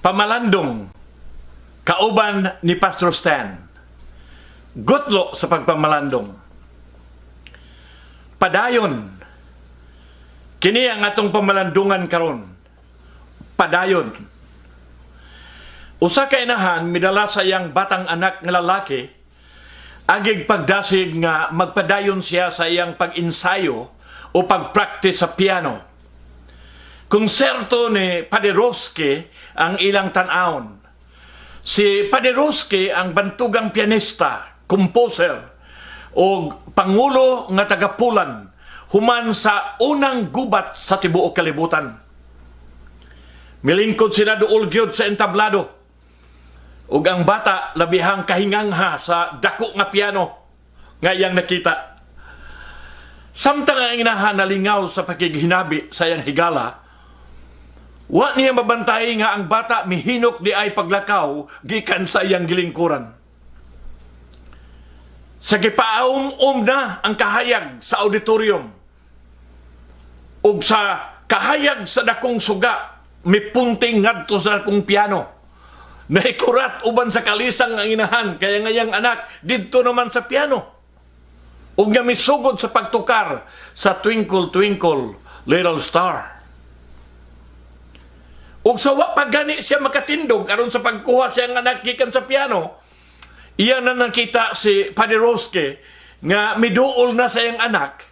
Pamalandong kauban ni Pastor Stan. Gutlo sa pagpamalandong. Padayon. Kini ang atong pamalandungan karon. Padayon. Usa ka inahan midala sa iyang batang anak nga lalaki agig pagdasig nga magpadayon siya sa iyang pag-ensayo o pag-practice sa piano. Konserto ni Paderewski ang ilang tan-awon. Si Paderewski ang bantugang pianista, composer, o pangulo nga taga-Poland human sa unang gubat sa tibuok kalibutan. Milingkod sila duol gyud sa entablado. Ug ang bata labihang kahingangha sa dako nga piano nga iyang nakita. Samtang ang inahan nalingaw sa pakighinabi sa iyang higala, wa niya mabantay nga ang bata mihinok di ay paglakaw gikan sa iyang gilingkuran. Sa gipaum-um na ang kahayag sa auditorium ug sa kahayag sa dakong suga mipunting ngadto sa dakong piano. Nahikurat uban sa kalisang ang inahan kaya nga iyang anak didto naman sa piano. Ug nga misugod sa pagtukar sa "Twinkle Twinkle Little Star". Ug sa wa pa gani siya makatindog aron sa pagkuha siyang anak gikan sa piano, iya na nakita si Paderewski nga miduol na sa iyang anak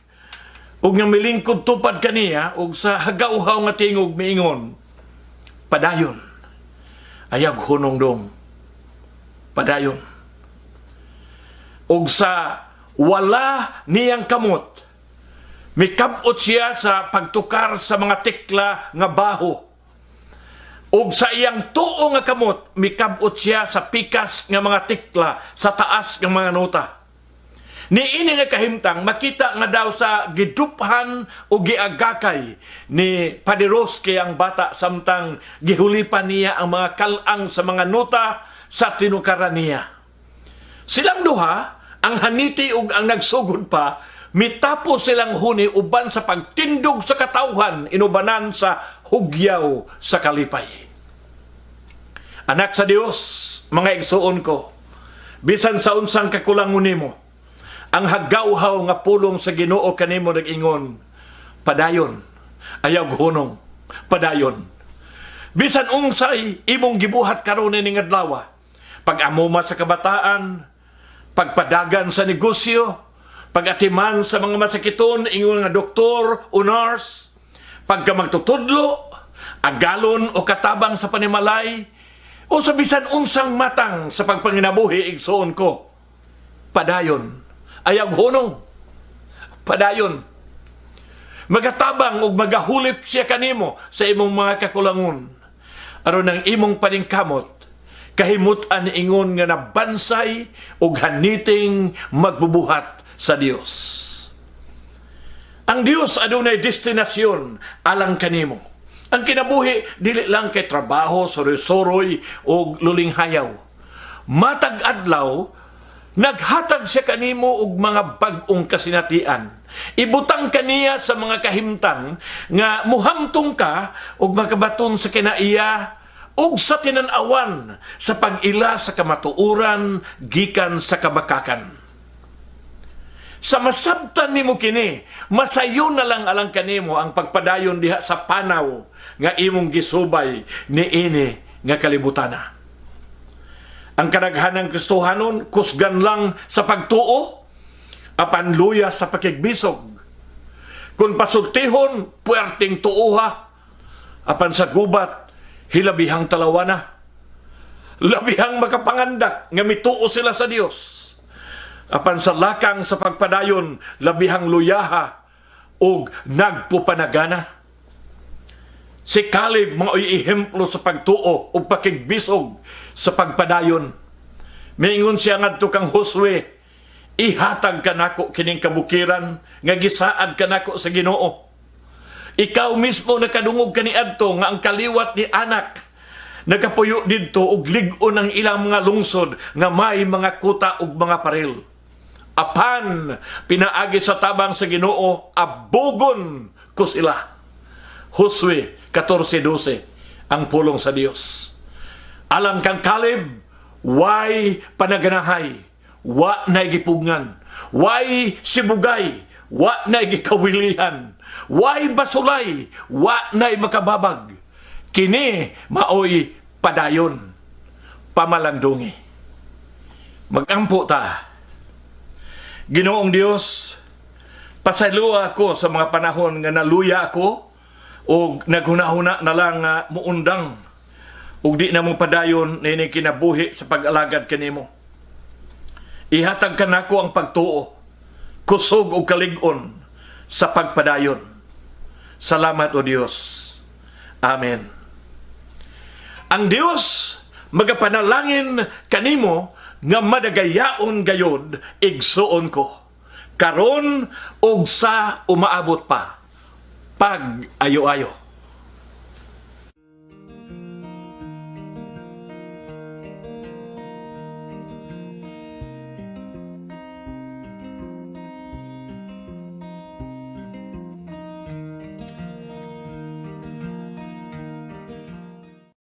ug nga milingkod tupad kaniya ug sa hagawhaw nga tingog miingon, "Padayon. Ayag hunong dong. Padayon." Ug sa wala niyang kamot, mikabot siya sa pagtukar sa mga tekla nga baho. Ug sa iyang tuo nga kamot, mikabot siya sa pikas nga mga tekla sa taas nga mga nota. Niini nga kahimtang makita nga daw sa giduphan o giagakay ni Paderewski ang bata samtang gihulipan niya ang mga kalang sa mga nota sa tinukaran niya. Silang duha, ang haniti ug ang nagsugod pa, mitapos silang huni uban sa pagtindog sa katawhan inubanan sa hugyaw sa kalipay. Anak sa Dios, mga igsuon ko, bisan sa unsang kakulangon nimo, ang hagawhaw nga pulong sa Ginoo kanimo nag-ingon, "Padayon, ayaw hunong, padayon." Bisan unsay imong gibuhat karon ining adlaw, pag-amuma sa kabataan, pagpadagan sa negosyo, pag-atiman sa mga masakiton ingon nga doktor o nurse, pagka magtutudlo, agalon o katabang sa panimalay, o sa bisan unsang matang sa pagpanginabuhi, igsuon ko, padayon. Ayaw hunong. Padayon. Magatabang ug magahulip siya kanimo sa imong mga kakulangon. Aron ang imong paningkamot, kahimutan ingon nga nabansay ug haniting magbubuhat sa Dios. Ang Dios adunay destinasyon alang kanimo. Ang kinabuhi dili lang kay trabaho, suroy-suroy ug lulinghayaw. Matag adlaw naghatag siya kanimo og mga bag-ong kasinatian. Ibutang kaniya sa mga kahimtang nga muhamtong ka ug makabaton sa kinaiya ug sa tinan-awan sa pag-ila sa kamatuoran gikan sa kabakakan. Sa masabtan nimo kini, masayo na lang alang kanimo ang pagpadayon diha sa panaw nga imong gisubay niini nga kalibutana. Ang kadaghanang Kristohanon kusgan lang sa pagtuo, apan luya sa pakigbisog. Kung pasultihon, puwerteng tuoha, apan sa gubat, hilabihang talawana. Labihang makapangandak nga mituo sila sa Dios. Apan sa lakang sa pagpadayon, labihang luyaha ug nagpupanagana. Si Caleb mao'y ehemplo sa pagtuo ug pakigbisog sa pagpadayon. Miingon siya ngadto kang Josue, "Ihatag kanako kining kabukiran nga gisaad kanako sa Ginoo. Ikaw mismo nakadungog kaniadto nga ang kaliwat ni Anak nagapuyo didto ug lig-on ang ilang mga lungsod nga may mga kuta ug mga paril. Apan pinaagi sa tabang sa Ginoo, abugon ko sila." Josue 14:12 ang pulong sa Dios. Alang kang Caleb, way panaganahay, wa na gipugngan, way sibugay, wa na gikawilihan, way basulay, wa na makababag. Kini maoy padayon, pamalandungi. Magampo ta. Ginoong Dios, pasayloa ako sa mga panahon nga naluya ako o naghunahuna na lang nga muundang ug di na mo padayon niini kinabuhi sa pag-alagad kanimo. Ihatag kanako ang pagtuo, kusog ug kalig-on sa pagpadayon. Salamat, O Dios. Amen. Ang Dios magapanalangin kanimo nga madagayaon gayod, igsuon ko, karon ug sa umaabot pa. Pag ayo-ayo.